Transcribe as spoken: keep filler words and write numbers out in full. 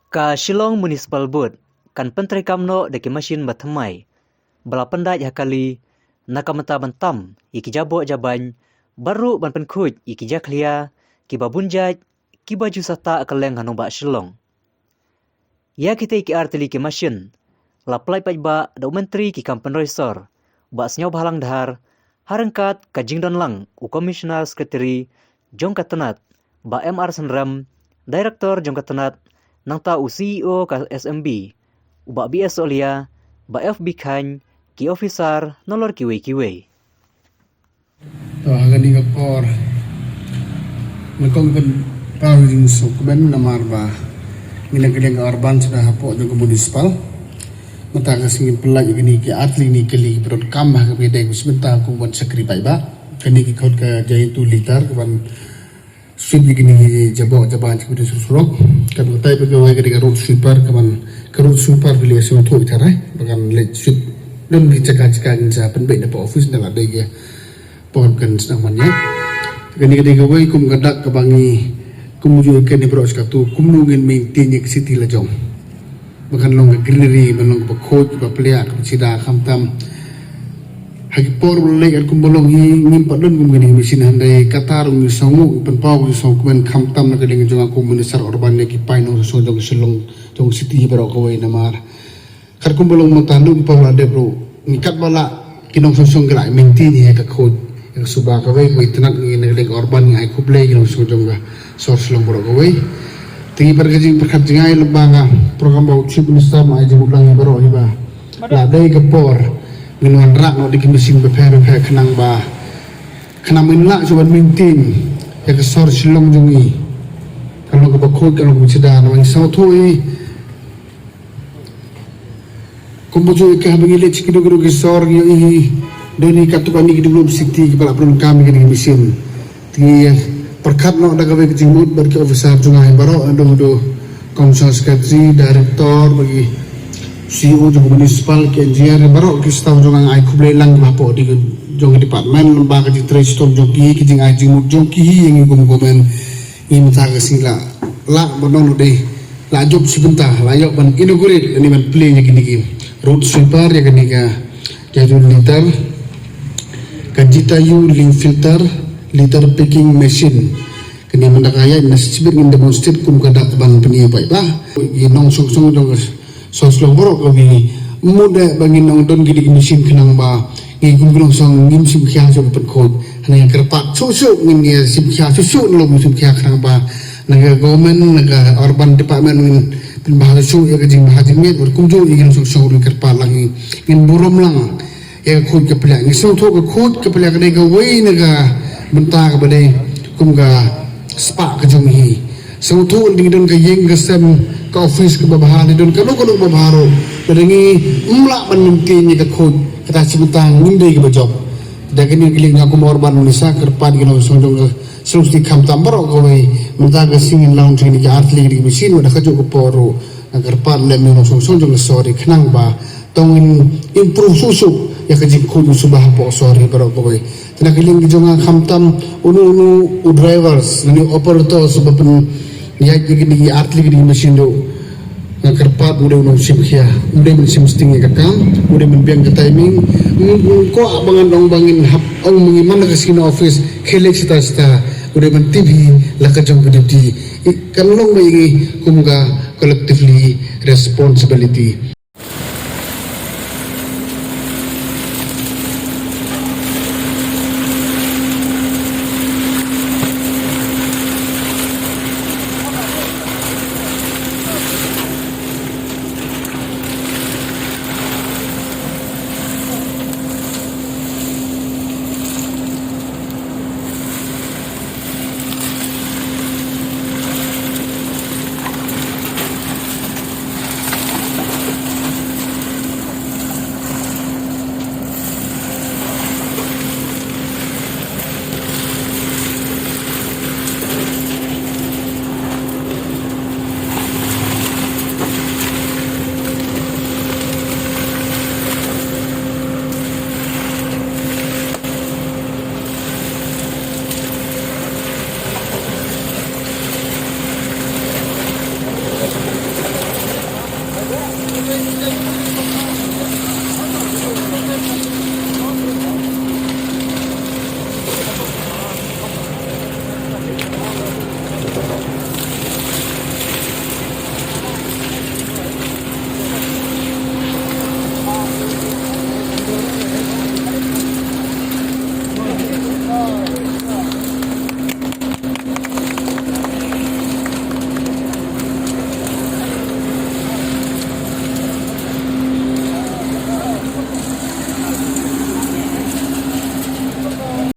Ka Shillong Municipal Board kan pyntreikam noh da ki mashin ba thymmai ba la pyndait ha kali na ka bynta ban tam ïa ki jaboh jabain, bad ruh ban pynkhuid ïa ki jakhlia kiba bun jait kiba ju sah tah kylleng ha nongbah Shillong. Ïa kitei ki ar tylli ki mashin la pyllait paidbah da u Myntri ki kam pynroi sor, Bah Sniawbhalang Dhar, ha ryngkat ka jingdon lang u Commissioner Secretary jong ka tnat, Bah M R Synrem, Director jong ka tnat, nangta u C E O ka S M B, u Bah B S Solia, Bah F B Khain, ki officer nalor kiwei kiwei. To, ha kane ka por, nga kong pynpaw ïa ka jingsngewkmen namar ba ngi na ka liang ka urban sha hapoh jong ka municipal. Mynta ka sngi pyllait ïa kine ki ar tylli kine ki kali kiba donkam ha kaba ïadei bad sha mynta kum ban shakri paidbah. Kane ki khot ka Jaintu litter kaban sweep ïa kine ki jaboh jabain kiba dei sur surok. Kan batai ba kawei ka dei ka road sweeper, kaban ka road sweeper ki leh sngewthuh ïa tharai ba kan leh sweep. Don ki jaka jaka ngin sa pynbeit na pa office na la dei ka por kan sdang ban ïa. Kane ka dei kawei kum ka dak kaba ngi kum ju kane baroh shi katta kumno ngin maintain ïa ka city la jong. Ba kan long ka greenery, ban long kaba khuid, kaba pliang, kaba shida, khamtam ha ki por ba la leit, kan kumba long hi ngim pat don kum kine ki machine, hynrei kata ruh ngi sngew, ngi pynpaw, ngi sngewkmen khamtam na ka liang jong nga kum Minister Urban ïa ki paidnong sngewsih jong ka Shillong, jong ka city baroh kawei namar kat kumba long mynta ngi pynpaw la dep ruh, ngi kat ba la ki nongshong shnong ki la maintain ïa ka khuid, ïa ka suba kawei, kawei tnat ngi na ka liang ka urban ngi ai khublei ki nongshong shnong jong ka sor Shillong baroh kawei. Te ngi pat ka jingpyrkhat jong nga lyngba ka program ba u Chief Minister ma ai jingmut lang ïa baroh hi ba la dei ka por ngin wanrah noh da ki machine bapher bapher khnang ba, khnang ngin lah shuh ban maintain ïa ka sor Shillong jong ngi. Kan long kaba khuid, kan long kaba shida, namar ngi sngewthuh hi. Kumba ju ïa ka haba ngi leit sha kino kino ki sor ngi ïohi hi, don hi katto katne ki developed city kiba la pyndonkam ïa kine ki machine. Te ngi pyrkhat noh da kawei ka jingmut bad ki officer jong nga hi baroh, haduh haduh Commissioner Secretary, Director, bad ki C E O jong ka municipal, ki engineer baroh, ki staff jong nga ai khublei lang ba hapoh jong ka department lyngba ka jingtrei shitom jong ki, ki jingai jingmut jong ki hi ïa ngi kum government. Ngi mynta ka sngi la lah ban ong dei la jop shi bynta, la ïoh ban inaugurate lane ban plie ïa kine ki road sweeper, ïa kane ka Jaintu litter, ka Jitayu lane filter, litter picking machine. Kane mynta ka ïaid na shibit ngin demonstrate kum ka dak ban pyni paidbah. Ki nongshong shnong jong ka sor Shillong baroh kawei. Mut eh ba ngin ong don kine ki machine khnang ba ngi kum ki nongshong ngim shim khia shuh ban pynkhuid. Hynrei ngi kyrpad shuh shuh, ngin ïa shim khia shuh shuh, nalor ngin shim khia khnang ba na ka government, na ka urban department ngin pynbha shuh shuh ïa ka jingbha jingmiat, bad kumjuh ïa ki nongshong shnong ruh ngi kyrpad lang, ngin burom lang ïa ka khuid ka pliang. Ngi sngewthuh ka khuid ka pliang ka dei kawei na ka bynta kaba dei kum ka spah ka jong ngi hi. Sngewthuh ngi don ka ïing ka sem, ka office kaba bha, ngi don kano kano kaba bha ruh, lada ngim lah ban maintain ïa ka khuid, kata shi bynta ngim dei kaba jop. Da kane ka liang nga kum urban minister kyrpad ïa ki nongshong shnong jong ka Shillong City khamtam baroh kawei, mynta ka sngi ngin launch ïa kine ki ar tylli ki machine, wat ha kajuh ka por ruh nga kyrpad lem ïa ki nongshong shnong jong ka sor hi khnang ba to ngin improve shuh shuh ïa ka jingkhuid jingsuba hapoh sor hi baroh kawei. Te na ka liang ka jong nga khamtam uno uno u drivers lane u operators ba pynïaid ïa kine ki ar tylli kine ki machine ruh, nga kyrpad u dei u nongshim khia, u dei ban shim sting ïa ka kam, u dei ban biang ka timing. Ngim kwah ba ngan ong ba ngin hap ong ba ngi man la ka sngi na office khie leit shata shata, u dei ban tip hi la ka jong ka duty. Kan long ba ïa ngi kum ka collectively responsibility.